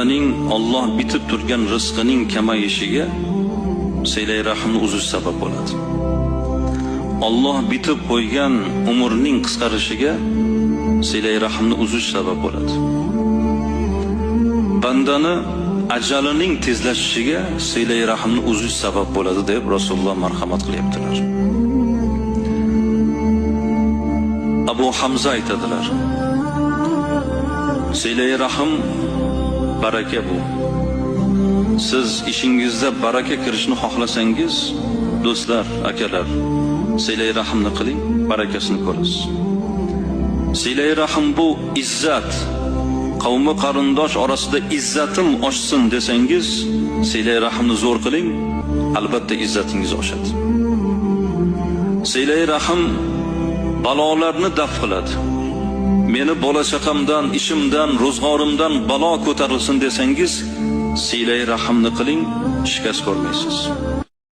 Ning Alloh bitib turgan rizqining kamayishiga silay rahmni uzish sabab bo'ladi. Alloh bitib qo'ygan umrning qisqarishiga silay rahmni uzish sabab bo'ladi. Bandani ajalining tezlashishiga silay rahmni uzish sabab bo'ladi deb Rasululloh marhamat qilyaptilar. Abu Hamza aytadilar: Silay rahm baraka bu. Siz ishingizda baraka kirishni xohlasangiz, do'stlar, akalar, silay rahmni qiling, barakasini ko'rasiz. Silay rahm bu izzat. Qavmi qarindosh orasida izzatim oshsin desangiz, silay rahmni zo'r qiling, albatta izzatingiz oshadi. Silay rahm balolarni daf qiladi. Meni bola chaqamdan, ishimdan, ro'zg'orimdan balo ko'tarilsin desangiz, silay rahmni qiling, shikast ko'rmaysiz.